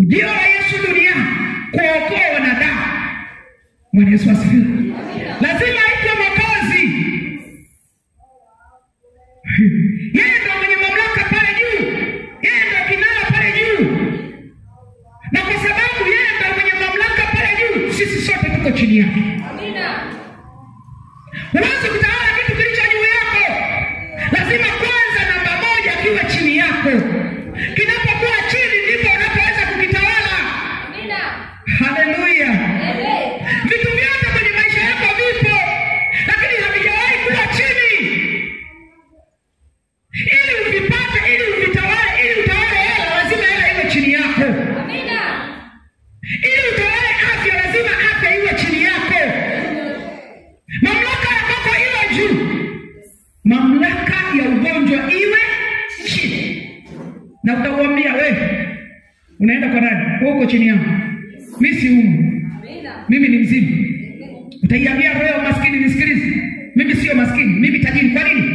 Ujio wa Yesu duniani kuokoa wanadamu. Bwana Yesu asifiwe. Lazima aitwe Mwokozi. Yeye ndio mwenye mamlaka pale juu. Yeye ndio kinara pale juu. Na kwa sababu yeye ndio mwenye mamlaka pale juu, sisi sote tuko chini yake. Amina. Huwezi kutawala kitu kilicho juu yako. Lazima kwanza namba moja kiwe chini yako. Kinapokuwa chini ndipo unapoweza kukitawala. Amina. Haleluya. Amen. Vitu vyote kwenye maisha yako vipo, lakini havijawahi kuwa chini. Ili uvipate, ili uvitawale, ili utawale hela, lazima hela iwe chini yako. Amina. Ili utawale afya, lazima afya iwe chini yako. Mamlaka ya kwako iwe juu, mamlaka ya ugonjwa iwe chini. Na utauambia wewe, unaenda kwa nani? Wewe uko chini yangu, mimi siumwi, Amina. mimi ni mzima. Utaiambia roho ya umaskini, nisikilize, mimi sio maskini, mimi tajiri. Kwa nini?